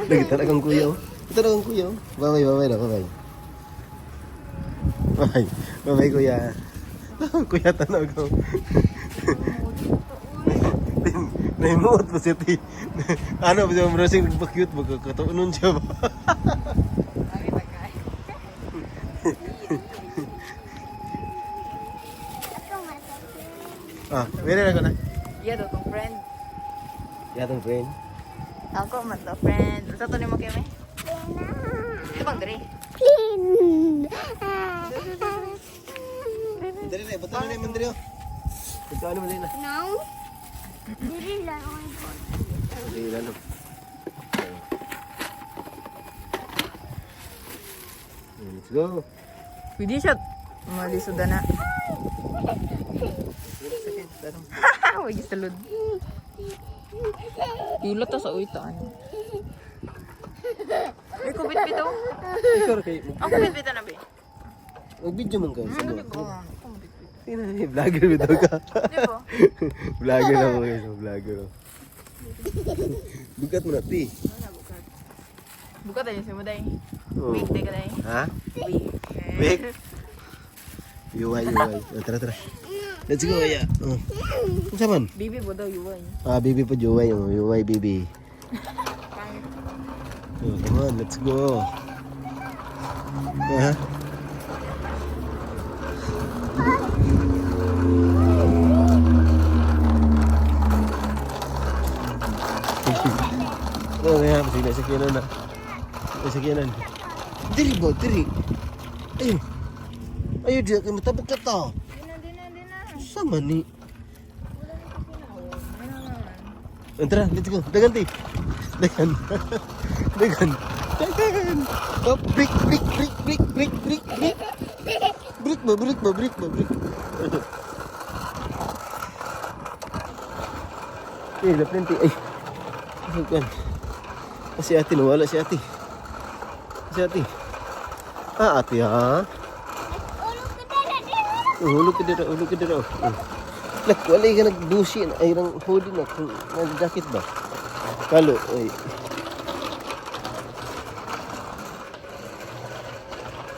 Lagi talagang kuya, oh. Talagang kuya, oh. Bye-bye, bye-bye na, bye-bye. Bye. Bye-bye, kuya. Kuya, tanaw ko. Naimuot pa siya, ti. Ano ba siya, marasing nagpa-cute, magkakatuunon siya ba? Ay, tagay. Ah, wala na ko na. Yeah, daw tong friend. Yatong friend. Ako man to friend. Unsa to nimo keme? Ito bang diri? Dali na, bato na naman dali, oh. Pagkaano mo dali na? No. Dili lang ako. Dali na, no. Let's go. Pwede siya malisod na. Wag salud. Pila to sa uita ano. Ay, kubit bito. Ikaw kay Ang kubit bito na be. mag-video man ka sa Ano mga. ko? Kubit bito. Sino ni vlogger bitaw ka? Di ba? Vlogger ako guys, vlogger. Ako. Bukat mo na ti. Buka tayo sa mo day. Oh. Week day ka day. Ha? Week. Week. Yuway, yuway. Oh, tara, tara. Let's go, ya. Oh. Unsa man? Bibi mo daw yuway. Ah, baby po yuway, oh, yuway baby. Oh, come on, let's go. Ha? Oh, kaya sige, sakyanan na. Sige, sakyanan. Diri ba, diri. Ayun. Ayun, diya, kay matabok ka ta. Dina, dina, dina. Sama ni. Tara, let's go. Dagan, ti. Dagan. Dagan. Dagan. Oh, break, break, break, break, break, break, break. Break ba, break ba, break ba, break. Eh, lapin, ti. Ay. Ay, kan. Ah, si ate, nawala si ate. Si ate. Ah, ate, ha? Ulog ko dala dili. Oh, hulog ka dira, hulog ka dira. Oh. Lak, walay ka nagbusi na, ay, nang hoodie na, kung nag-jacket ba? Kalo, ay.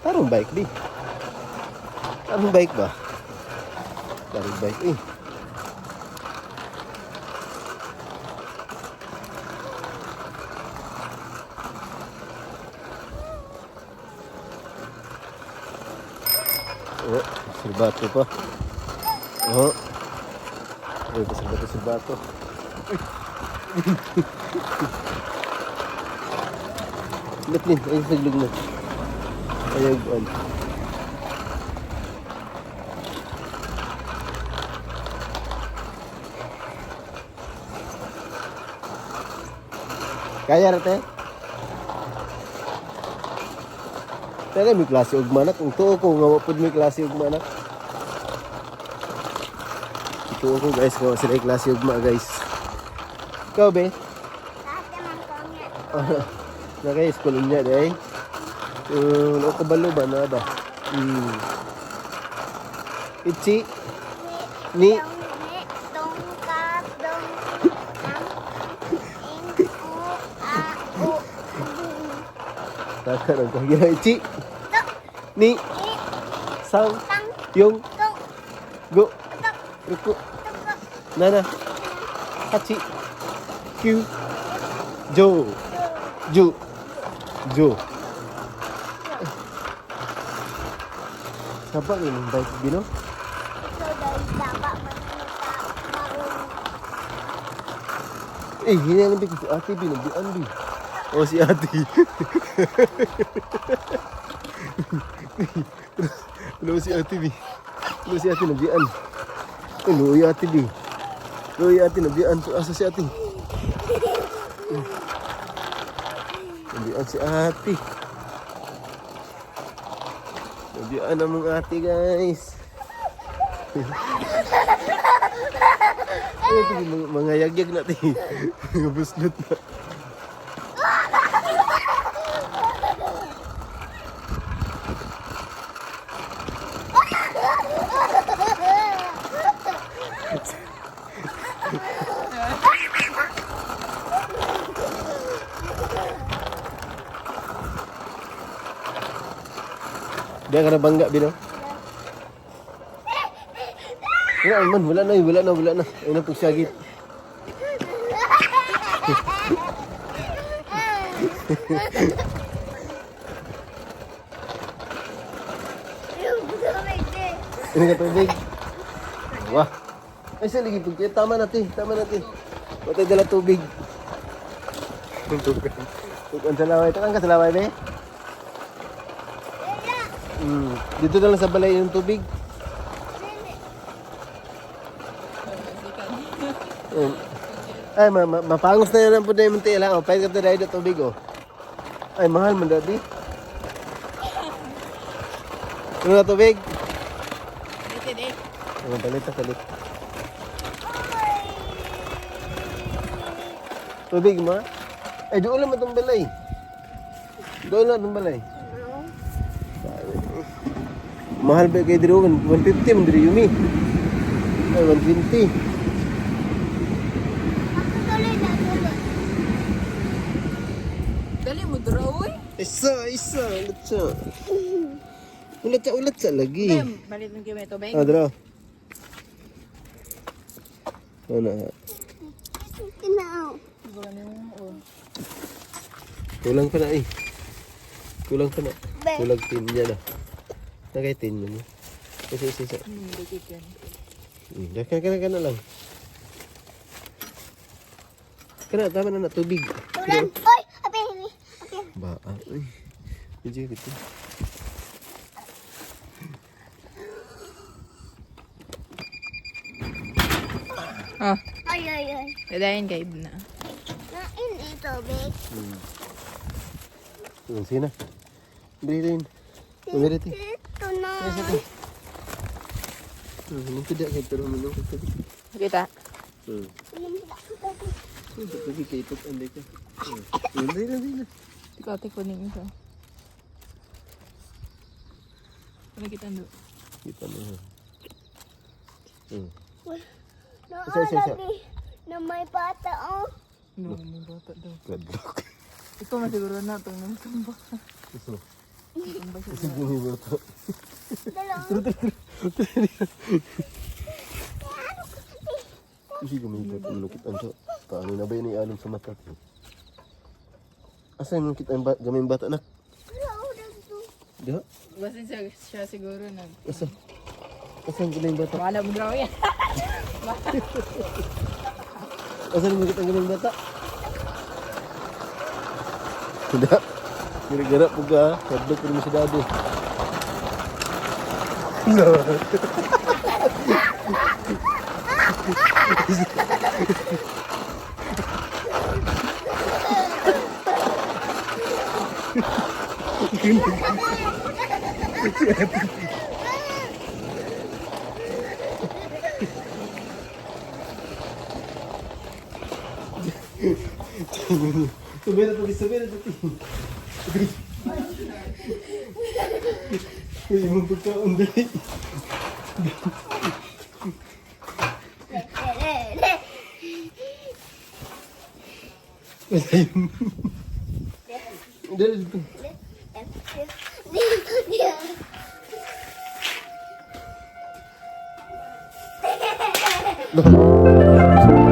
Tarong bike, di. Tarong bike ba? Tarong bike, eh. Oh, silbato pa. Oh. Uy, silbato, silbato. Ba't din? Ay, saglog na. Ayaw, buwan. Kaya ra te? Pero may klase og manak. Kung tuo ko nga wa pud may klase og manak. Tuo ko guys, nga wa sila klase og ma guys. Ikaw be? Ate man ko nga. Na kay school niya day. Um, o kabalo ba na ba? Ichi ni Dong ni dong ka dong ang ing u a u bu. Taka ng kagina ichi To ni i sang tang yung tong go tok ruku tok tok nana hachi kyu jo ju jo. Saba ni ng bike bino? Ito dahil dapat makita marunong. Eh, hinang bi si ate bi nabian bi. Oh, si ate. Ano si ate bi? Ano si ate nabian? Eh, luoy ate bi. Luoy ate nabian. Asa si ate? Nabian si ate. Nabian ang mga ate, guys. Ay, ito yung mga yagyag natin. Mga buslot na. Diyan ka na bangga, Bino. Wala man, wala na, wala na, wala na. Ayun na pagsagit. Ano ka tubig? Wah. Ay, sa ligi, pag tama natin, tama natin. Patay dala tubig. Tukan sa laway. Tukan ka sa laway, be? Dito na lang sa balay yung tubig. Ay, mapangos na yun ang puday mong tila. Oh, pwede ka tayo na tubig, oh. Ay, mahal man dati. Ano na tubig? Dito, eh. Ano, palit na, palit. Tubig ma? Ay, doon lang itong balay. Doon lang itong balay. Mahal ba kay Drew? 150 man diri yumi. Ay, 120. Tuloy na, tuloy. Dali mo, draw, eh. Isa, isa, ulat siya. Ulat siya, ulat siya lagi. Balit mo kayo may tubig. Ah, draw. Ano? Kinao. Kulang pa na eh. Kulang pa na. Be. Kulang tin niya na. Nakay tin mo niya. Isa, isa, isa. Kana, kana, kana lang. Kana, tama na na, tubig. Tulan. Oy, api, api. Api. Ba, ah, uy. Medyo ito. Oh, Ay, ay, ay. dadayin kay Ibna. Nain ito, big. Sige na. Bili rin. Bili rin. Ito na. Hindi ko pero manong ko tubig. Kita. Tubig kay ito, hindi ka. Hindi na, hindi na. Ikaw, ate, kunin mo siya. Ano kita do? Kita mo. Naa Isa, isa, isa. lagi na may bata, oh. No, may bata daw. Good luck. Ikaw masiguro na itong nagtumba. Ito. Tumba siya. Kasi gumibato. Dalawa. Kasi gumibato. Lukit ang siya. Paano na ba yun ialom sa mata? Asa yung kita ang gamay bata na? Dalawa dito. Diha? Basin siya siguro nag... Asa? Asa ang gamay bata? Wala mo draw yan. Asa yung kita ang gamay bata? Tidak. Gara-gara po ka. Kadlok ko naman si daddy. No. Sabi na tubig, sabi na tubig. Uy, imong pagkaon dali. Le, le, le. Wala yun. Dali dito. Le, le, le. Le. No.